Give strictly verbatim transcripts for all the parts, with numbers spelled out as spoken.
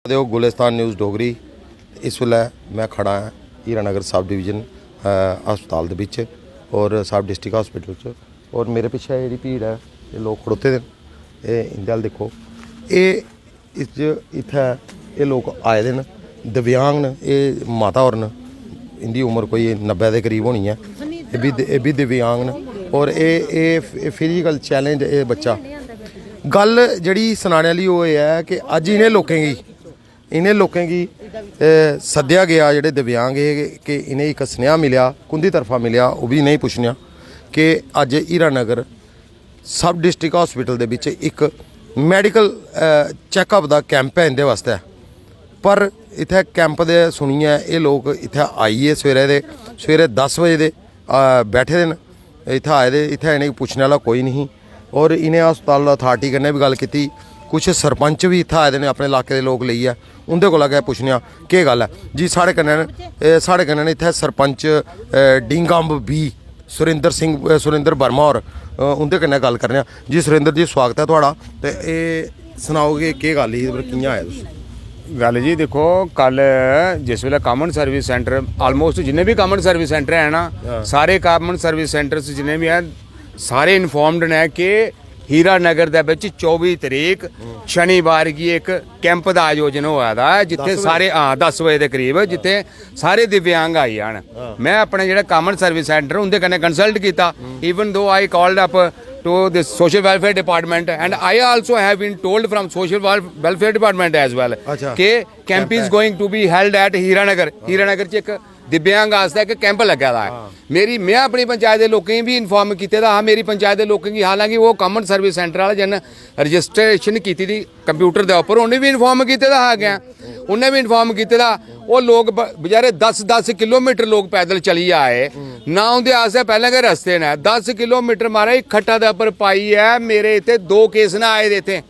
दिक्खा दे ओ गुलिस्तान न्यूज़ डोगरी। इस बेल्लै में खड़ा आं हीरानगर सब डिवीजन, अ, अस्पताल दे बिच और सब डिस्ट्रिक्ट हॉस्पिटल च। और मेरे पिच्छे जेह्ड़ी भीड़ ऐ, एह् लोक खड़ोते दे न, एह् इं'दे अ'ल्ल दिक्खो। एह् इस च इत्थै एह् लोक आए दे न, दिव्यांग न, एह् माता होर न, इं'दी उम्र कोई नब्बै दे करीब होनी ऐ। एह् बी, एह् बी दिव्यांग न। और एह्, एह्, एह् फिजिकल चैलेंज, एह् बच्चा, गल्ल जेह्ड़ी सनाने आह्ली ओह् एह् ऐ कि अज्ज इ'नें लोकें गी इ'नें लोकें गी, ए, सद्देआ गेआ, जेह्ड़े दिव्यांग हे, कि इ'नें इक सनेहा मिलेआ, कुं'दी तरफा मिलेआ, ओह् बी इ'नेंगी पुच्छनेआं कि अज्ज हीरानगर सब डिस्ट्रिक्ट हॉस्पिटल दे बिच इक मैडिकल, अ, चैकअप दा कैंप ऐ इं'दे बास्तै, पर इत्थै कैंप दे सुनियै एह् लोक इत्थै आई गे सवेरे दे, सवेरे दस बजे दे, अ, बैठे दे न, इत्थै आए दे, इत्थै इ'नेंगी पुच्छने आह्ला कोई निं। और इ'नें हस्पताल अथार्टी कन्नै बी गल्ल कीती, कुछ सरपंच बी इत्थै आए दे न अपने इलाके दे लोक लेइयै, उं'दे कोला गै पुच्छने आं केह् गल्ल ऐ जी। साढ़े कन्नै न, एह् साढ़े कन्नै न इत्थै सरपंच, अ, डिंगम्ब बी सुरिंदर सिंह, अ, सुरिंदर वर्मा होर, अ, उं'दे कन्नै गल्ल करने आं। जी सुरिंदर जी, स्वागत ऐ थुआढ़ा। ते एह् सनाओ कि केह् गल्ल ही, पर कि'यां आए तुस? गल्ल जी, दिक्खो, कल जिस बेल्लै कॉमन सर्विस सेंटर, almost जिन्ने बी कॉमन सर्विस सेंटर है ना, हां। सारे कॉमन सर्विस सेंटर्स जिन्ने बी हैन, सारे इन्फॉर्म्ड न कि हीरानगर दे बिच चौबी तरीक शनिवार गी इक कैंप दा आयोजन होआ दा ऐ, जित्थै दस बजे? सारे, हां, दस बजे दे करीब, जित्थै सारे दिव्यांग आई जान। हां। में अपने जेह्ड़ा कॉमन सर्विस सेंटर उं'दे कन्नै कंसल्ट कीता, even though I called up to the social welfare department and I also have been told from social wel- welfare department as well अच्छा। कि कैंप कैंप is है। Going to be held at Hiranagar. Hiranagar च इक दिव्यांग आस्तै इक camp लग्गे दा ऐ। हां। मेरी, में अपनी पंचायत दे लोकें गी बी इन्फॉर्म कीते दा हा, मेरी पंचायत दे लोकें गी, हालांकि ओह् कॉमन सर्विस सेंटर आह्ला जिन्न रजिस्ट्रेशन कीती दी कंप्यूटर दे उप्पर, उ'नें बी इन्फॉर्म कीते दा हा अग्गें, उ'नें बी इन्फॉर्म कीते दा। ओह् लोक ब- बचैरे दस दस किलोमीटर लोक पैदल चलियै आए, ना उं'दे आस्तै पैह्लें गै रस्ते न। दस किलोमीटर, महाराज, खट्टा दे उप्पर पाइयै मेरे इत्थै दो केस न आए दे इत्थै,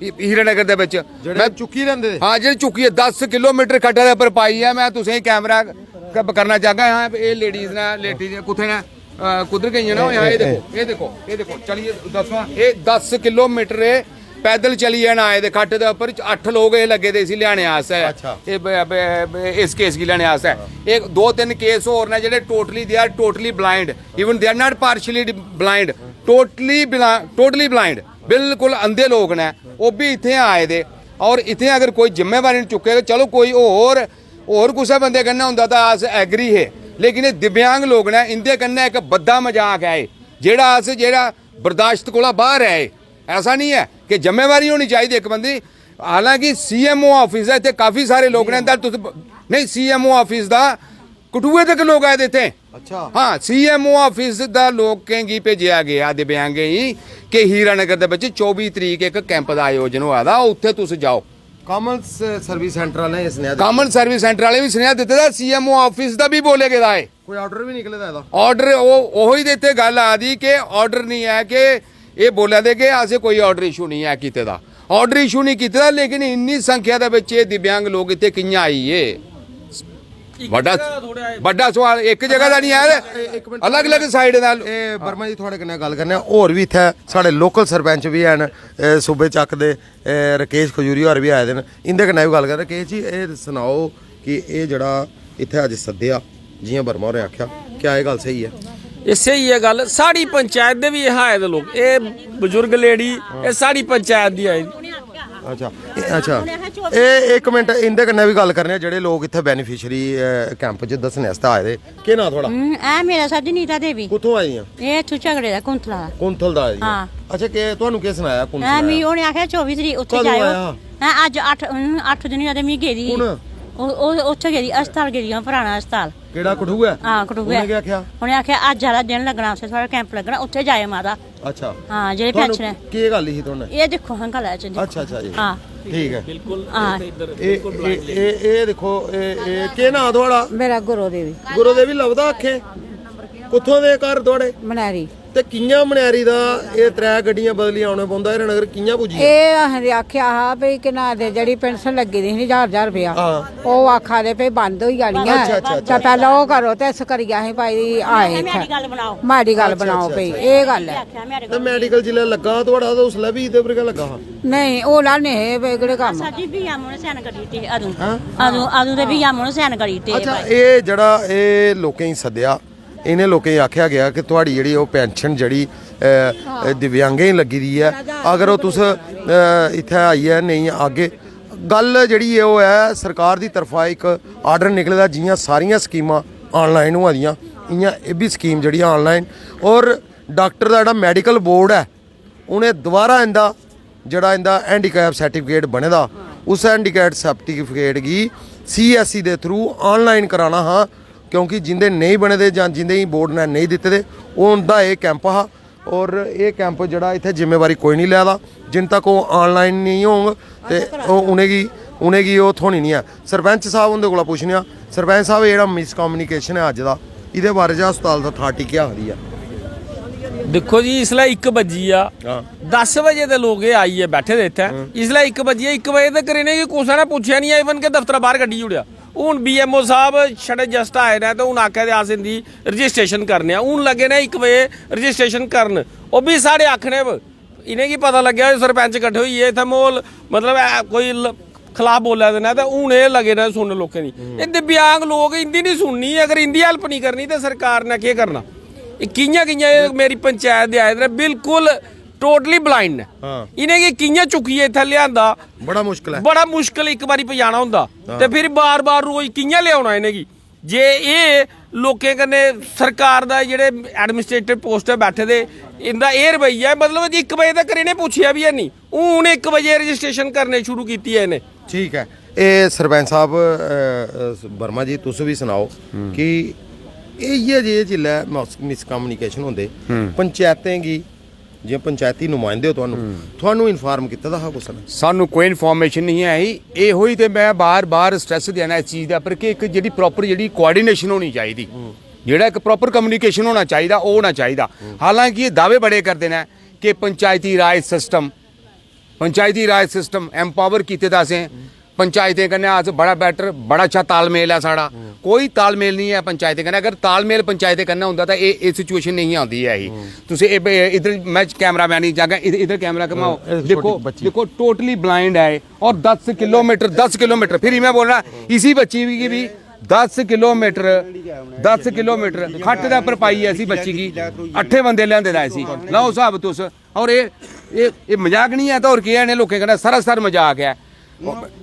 हीरानगर दे बिच। जेह्ड़े में चुक्की रैंदे? हां, जेह्ड़े चुक्कियै दस किलोमीटर खट्टा दे उप्पर पाइयै, में तुसेंगी कैमरा क- करना चाहगा। हां, एह् लेडीज न, लेडीज कुत्थै न? अ, कुद्धर गेइयां न? ओह्, एह्, एह्, एह् दिक्खो, एह् दिक्खो, एह् दिक्खो, चलिए दस्सो हां। एह् दस किलोमीटर एह् पैदल चलियै न आए दे, खट्ट दे उप्पर अट्ठ लोक एह् लग्गे दे इसी लेआने आस्तै। अच्छा। एह् ब- ब- ब- इस केस गी लेआने आस्तै। एह् दो तिन्न केस होर न जेह्ड़े totally, they are totally blind, even they are not partially blind, totally blind, totally blind, बिल्कुल अंधे लोक न, ओह् बी इत्थै आए दे। और इत्थै अगर कोई जिम्मेवारी निं चुक्कै ते चलो कोई होर, होर कुसै बंदे कन्नै होंदा तां अस एग्री हे, लेकिन एह् दिव्यांग लोक न, इं'दे कन्नै इक बद्दा मजाक ऐ एह्, जेह्ड़ा अस, जेह्ड़ा बर्दाश्त कोला बाह्र ऐ एह्। ऐसा निं ऐ कि जिम्मेवारी होनी चाहिदी इक बंदे दी। हालांकि सीएमओ आफिस ऐ, इत्थै काफी सारे लोक न, इं'दा तुस ब- नेईं, सीएमओ आफिस दा कठुए तक लोक आए दे इत्थै। अच्छा। हां, सीएमओ आफिस दा लोकें गी भेजेआ गेआ, दिव्यांगें गी, कि हीरानगर दे बिच चौबी तरीक इक कैंप दा आयोजन होआ दा, उत्थै तुस जाओ। कॉमन स- सर्विस सेंटर आह्लें एह् सनेहा दित्ता। कॉमन सर्विस सेंटर आह्ले बी सनेहा दित्ते दा, सीएमओ आफिस दा बी बोले गेदा ऐ। कोई आर्डर बी निकले दा एह्दा? आर्डर ओह्, ओही ते इत्थै गल्ल आ दी कि आर्डर निं ऐ कि एह् बोला दे कि असें कोई आर्डर इशू निं ऐ कीते दा। आर्डर इशू निं कीते दा, लेकिन इन्नी संख्या दे बिच एह् दिव्यांग लोक इत्थै कि'यां आई गे? बड्डा, बड्डा सवाल, इक जगह दा निं ऐ, अलग-अलग साइड दा। एह् वर्मा जी, थुआढ़े कन्नै गल्ल करने आं। होर बी इत्थै साढ़े लोकल सरपंच बी हैन, एह् सूबे चक्क दे, एह् राकेश खजूरिया होर बी आए दे न, इं'दे कन्नै बी गल्ल करने। राकेश जी, एह् सनाओ कि एह् जेह्ड़ा इत्थै अज्ज सद्देआ, जि'यां वर्मा होरें आखेआ, क्या एह् गल्ल स्हेई ऐ? एह् स्हेई ऐ गल्ल। साढ़ी पंचायत दे बी एह् आए दे लोक, एह् बजुर्ग लेडी, एह् साढ़ी पंचायत दी आई दी। अच्छा, एह्, अच्छा। एह् इक मिंट, इं'दे कन्नै बी गल्ल करने आं, जेह्ड़े लोक इत्थै बेनिफिशरी, अ, कैंप च दस्सने आस्तै आए दे। केह् नांऽ थुआढ़ा? हम्म, ऐ मेरा सर जी नीता देवी। कुत्थों आई दियां? एह् इत्थूं झगड़े दा, कुंथला दा। कुंथल दा आई दियां। हां। अच्छा, केह्, तुहानू केह् सनाया कुंथला ऐ, दा? मी उ'नें आखेआ चौबी तरीक उत्थै कदूं जाएओ। आया हा? हैं, अज्ज अट्ठ, हम्म, अट्ठ दिन होए ते मी गेदी ही। कु'न? ओह्, ओह् उत्थै गेदी, अस्पताल गेदी ही, पराना अस्पताल। केह्ड़ा, कठुआ? हां, कठुआ। उ'नें केह् आखेआ? उ'नें आखेआ, "अज्ज आह्ला दिन लग्गना, उत्थै थुआढ़ा कैंप लग्गना, उत्थै जाएओ माता।" अच्छा। हां, जेह्ड़े तुहानू पैंशनर। केह् गल्ल ही थुआढ़े नै? एह् दिक्खो हां, गल्लै च दिक्खो। अच्छा, अच्छा जी। हां। ठीक ऐ। बिल्कुल, हां। इत्थै इद्धर एह्, बिल्कुल blind lady। एह्, एह् दिक्खो, एह्, एह् केह् नांऽ थुआढ़ा? मेरा गुरु देवी। गुरु देवी लभदा अक्खें? कुत्थुआं दे घर थुआढ़े? मनैरी। ते कि'यां मनैरी दा एह् त्रै गड्डियां बदलियै औना पौंदा हीरानगर, कि'यां पुज्जी गे? एह् असें ते आखेआ हा भई केह् नांऽ दे जेह्ड़ी पेंशन लग्गी दी ही ज्हार ज्हार रपेआ, हां। ओह् आखा दे भई बंद होई जानी ऐ। अच्छा, अच्छा, अच्छा। ते पैह्लें ओह् करो ते इस करियै असें भाई आए इत्थै। मैडिकल बनाओ। मैडिकल अच्छा, बनाओ अच्छा, भई, अच्छा। एह् गल्ल ऐ। आखेआ मैडिकल ते मैडिकल जिसलै लग्गा हा थुआढ़ा ते उसलै बी एह्दे पर गै लग्गा हा? नेईं, ओह् ला नेहे भई केह्ड़े कम्म। सर जी, बीएमओ ने साइन करी दित्ते अदूं। हां? अदूं अदूं ते बीएमओ ने साइन करी दित्ते। अच्छा, एह् जेह्ड़ा एह् लोकें गी सद्देआ, इ'नें लोकें गी आखेआ गेआ कि थुआढ़ी जेह्ड़ी ओह् पेंशन जेह्ड़ी अ, दिव्यांगें गी लग्गी दी ऐ, अगर ओह् तुस अ, इत्थै आइयै नेईं आगे, गल्ल जेह्ड़ी ऐ ओह् ऐ सरकार दी तरफा इक आर्डर निकले दा, जि'यां सारियां स्कीमां आनलाइन होआ दियां इ'यां एह् बी स्कीम जेह्ड़ी ऐ आनलाइन। और डाक्टर दा जेह्ड़ा मैडिकल बोर्ड ऐ उ'नें दोबारा इं'दा जेह्ड़ा इं'दा हैंडीकैप सर्टिफिकेट बने दा उस हैंडीकैप सर्टिफिकेट गी सीईएससी दे थ्रू आनलाइन कराना हा, क्योंकि जिं'दे नेईं बने दे जां जिं'दे गी बोर्ड ने नेईं दित्ते दे, ओह् उं'दा एह् कैंप हा। और एह् कैंप जेह्ड़ा इत्थै जिम्मेवारी कोई निं लै दा, जिन्न तक ओह् आनलाइन नेईं होंग ते ओह् उ'नेंगी उ'नेंगी ओह् थ्होनी निं ऐ। सरपैंच साह्ब हुंदे कोला पुच्छने आं, सरपैंच साह्ब, एह् जेह्ड़ा मिसकम्युनिकेशन ऐ अज्ज दा, एह्दे बारे च हस्पताल अथार्टी केह् आखदी ऐ? दिक्खो जी, इसलै इक बज्जी गेआ। हां। दस बजे दे लोक एह् आइयै बैठे दे इत्थै। इसलै इक बज्जी गेआ, इक बजे तक्कर इ'नेंगी कुसै ने पुच्छेआ निं ऐ, इवन के दफ्तरा बाह्र कड्ढी ओड़ेआ। हून बीएमओ साह्ब छड़े जस्ट आए न ते हून आखा दे अस इं'दी रजिस्ट्रेशन करने आं। हून लग्गे न इक बजे रजिस्ट्रेशन करन, ओह् बी साढ़े आखने पर। इ'नेंगी पता लग्गेआ जे सरपैंच कट्ठे होई गे, इत्थै म्हौल मतलब ऐ कोई ल- खलाफ बोल्ला दे न ते हून एह् लगे न सुनन लोकें दी। एह् दिव्यांग लोक, इं'दी निं सुननी, अगर इं'दी हैल्प निं करनी ते सरकार ने केह् करना? एह् कि'यां कि'यां एह् मेरी पंचैत दे आए दे न, बिल्कुल टोटली ब्लाइंड न। हां। इ'नेंगी कि'यां चुक्कियै इत्थै लेआंदा? बड़ा मुश्कल ऐ। बड़ा मुश्कल इक बारी पजाना होंदा हां। ते फिर बार बार रोज कि'यां लेआना इ'नेंगी? जे एह् लोकें कन्नै सरकार दा जेह्ड़े एडमिनिस्ट्रेटिव पोस्ट पर बैठे दे, इं'दा एह् रवैया ऐ, मतलब इक बजे तक्कर इ'नें पुच्छेआ बी है निं। हून इक बजे रजिस्ट्रेशन करने शुरू कीती ऐ इ'नें। ठीक ऐ। एह् सरपैंच साह्ब, अ, अ, वर्मा जी, तुस बी सनाओ कि इ'यै जेह् जिसलै मिसकम्युनिकेशन होंदे, पंचैतें गी, जि'यां पंचैती नुमाइंदे ओ तुहानू, तुहानू इन्फार्म कीते दा हा कुसै ने? सानू कोई इन्फॉर्मेशन नहीं ऐ ही। एहो ही ते मैं बार बार स्ट्रेस देना इस चीज दे उप्पर कि इक जेह्ड़ी प्रॉपर जेह्ड़ी कोआर्डिनेशन होनी चाहिदी, जेह्ड़ा इक प्रॉपर कम्युनिकेशन होना चाहिदा, ओह् होना चाहिदा। हालांकि एह् दावे बड़े करदे न कि पंचायती राज सिस्टम, पंचायती राज सिस्टम एम्पावर कीते दा असें, पंचायतें कन्नै अस बड़ा बैटर, बड़ा अच्छा तालमेल ऐ साढ़ा। कोई तालमेल नहीं ऐ पंचायतें कन्नै। अगर तालमेल पंचायतें कन्नै होंदा तां एह् एह् सिचुएशन नेईं आंदी ऐ ही। तुसें एह् इधर मैं कैमरा मैन गी जागा, इधर कैमरा घमाओ। एह् छोटी देखो, बच्ची। देखो, टोटली ब्लाइंड है और दस किलोमीटर, दस किलोमीटर, फिर मैं बोल रहा, इसी बच्ची गी भी दस किलोमीटर, दस किलोमीटर खट्ट दे उप्पर पाइयै इसी बच्ची गी अट्ठे बंदे लेआंदे दा इसी। लाओ स्हाब तुस। और एह् एह् एह् मजाक नहीं है, तो और केह् है, इ'नें लोकें कन्नै सरासर मजाक ऐ।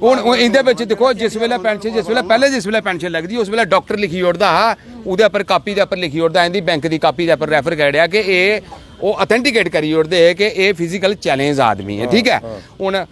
हून हून इं'दे बिच दिक्खो, जिस बेल्लै पेंशन, जिस बेल्लै पैह्ले जिस बेल्लै पेंशन लगदी, उस बेल्लै डाक्टर लिखी ओड़दा हा, ओह्दे उप्पर कापी दे उप्पर लिखी ओड़दा, इं'दी बैंक दी कापी दे उप्पर रेफर करी ओड़ेआ कि एह्, ओह् अथेंटिकेट करी ओड़दे हे कि एह् फिजिकल चैलेंज आदमी ऐ, ठीक ऐ। हून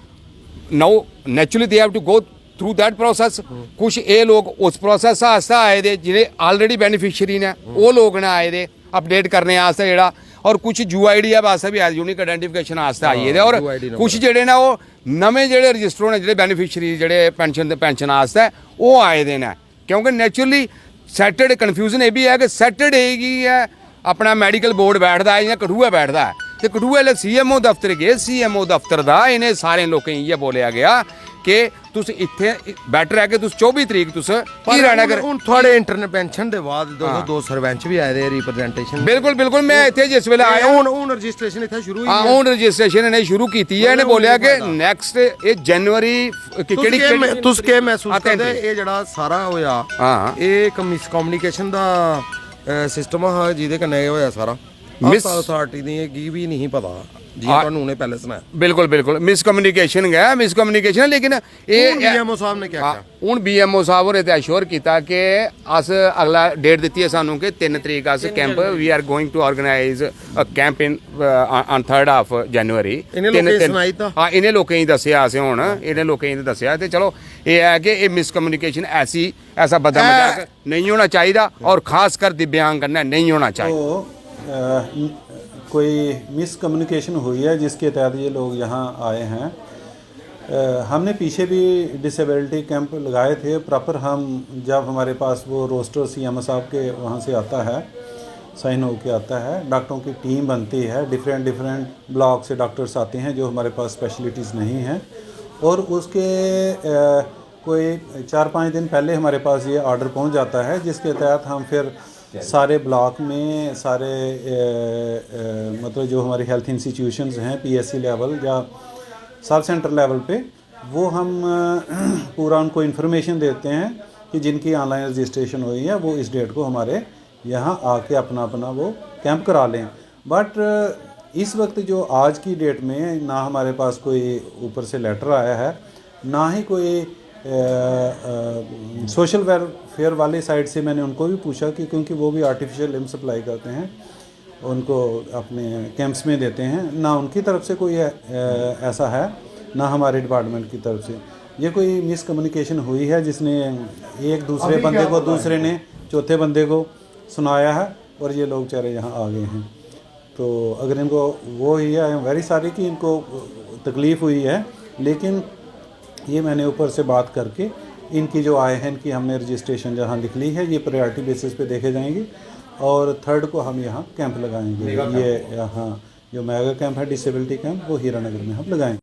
now naturally they have to go through that process। कुछ एह् लोक उस प्रोसेस आस्तै आए दे, जेह्ड़े ऑलरेडी बेनिफिशियरी न, ओह् लोक न आए दे अपडेट करने आस्तै जेह्ड़ा, और कुछ यूआईडीएफ आस्तै बी आए दे, यूनिक आइडेंटिफिकेशन आस्तै आई गेदे, और यूआईडी नंबर। कुछ जेह्ड़े न ओह् नमें जेह्ड़े रजिस्टर होने, जेह्ड़े बेनिफिशियरी जेह्ड़े पेंशन दे, पेंशन आस्तै ओह् आए दे न। क्योंकि नेचुरली सैटरडे, कन्फ्यूजन एह् बी ऐ कि सैटरडे गी गै अपना मेडिकल बोर्ड बैठदा ऐ जां कठुआ बैठदा ऐ, ते कठुआ इसलै सीएमओ दफ्तर गे, सीएमओ दफ्तर दा इ'नें सारें लोकें गी इ'यै बोलेआ गेआ कि तुस इत्थै, बैटर ऐ कि तुस चौबी तरीक तुस पर हीरानगर हून, हून थुआढ़े इंटरवेंशन दे बाद दो, दो सरपंच बी आए दे रिप्रेजेंटेशन। बिल्कुल, बिल्कुल, मैं इत्थै जिस बेल्लै आया, हून हून रजिस्ट्रेशन इत्थै शुरू होई हां, गेई। हून रजिस्ट्रेशन इ'नें शुरू कीती ऐ। इ'नें हून बोलेआ शुरू कि होई गेआ। नेक्स्ट एह् जनवरी कि तुस केह्ड़ी केह् केह्ड़ी मैं- तुस केह् महसूस अथेंटिक। करदे, एह् जेह्ड़ा सारा होआ, हां। एह् इक मिसकम्युनिकेशन दा सिस्टम हा, जेह्दे कन्नै एह् होआ सारा। मिस- हस्पताल अथार्टी दी एह् गी बी नहीं पता, जि'यां हां। तुहानू उ'नें पैह्लें सनाया। बिल्कुल, बिल्कुल, मिसकम्युनिकेशन गै, मिसकम्युनिकेशन ऐ, लेकिन एह् हून बीएमओ साहब ने क्या हां, आखेआ? हून बीएमओ साहब होरें ते अश्योर कीता कि अस अगला डेट दित्ती ऐ सानू कि तिन्न तरीक अस camp, we are going to organize a camp in on third of January। इ'नें लोकें गी सनाई दित्ता? हां, इ'नें लोकें गी दस्सेआ असें हून, इ'नें लोकें गी दस्सेआ ते चलो एह् ऐ कि एह् मिसकम्युनिकेशन ऐसी, ऐसा बद्दा मजाक नेईं होना चाहिदा और खासकर दिव्यांग कन्नै नेईं होना चाहिदा। तो अ, न- कोई मिसकम्युनिकेशन हुई है जिसके तहत ये लोग यहाँ आए हैं। अ, हमने पीछे भी डिसेबिलिटी कैंप लगाए थे प्रॉपर। हम जब हमारे पास वो रोस्टर सीएमओ साहब के वहाँ से आता है साइन होके आता है, डॉक्टरों की टीम बनती है, डिफरेंट डिफरेंट ब्लॉक से डॉक्टर्स आते हैं जो हमारे पास स्पेशलिटीज़ नहीं हैं, और उसके अ, कोई चार पाँच दिन पहले हमारे पास ये ऑर्डर पहुंच जाता है, जिसके तहत हम फिर सारे ब्लॉक में सारे अ, अ, मतलब जो हमारे हेल्थ इंस्टीट्यूशंस हैं पीएससी लेवल या सब सेंटर लेवल पे, वो हम अ, पूरा उनको इन्फॉर्मेशन देते हैं कि जिनकी ऑनलाइन रजिस्ट्रेशन हुई है वो इस डेट को हमारे यहाँ आके अपना अपना वो कैंप करा लें। बट इस वक्त जो आज की डेट में ना हमारे पास कोई ऊपर से लेटर आया है, ना ही कोई सोशल वेलफेयर वाली साइड से मैंने उनको भी पूछा कि, क्योंकि वो भी आर्टिफिशियल लिम्ब सप्लाई करते हैं, उनको अपने कैंप्स में देते हैं, ना उनकी तरफ से कोई अ, ऐसा है, ना हमारे डिपार्टमेंट की तरफ से। ये कोई मिसकम्युनिकेशन हुई है जिसने एक दूसरे बंदे को, दूसरे ने चौथे बंदे को सुनाया है और ये लोग बेचारे यहाँ आ गए हैं। तो अगर इनको वो हुई है, आई एम वेरी सॉरी कि इनको तकलीफ़ हुई है, लेकिन ये मैंने ऊपर से बात करके इनकी जो आए हैं, इनकी हमने रजिस्ट्रेशन जहाँ लिख ली है, ये प्रायोरिटी बेसिस पे देखे जाएंगे और थर्ड को हम यहाँ कैंप लगाएंगे। ये यहाँ जो मेगा कैंप है, डिसेबिलिटी कैंप, वो हीरानगर में हम लगाएंगे।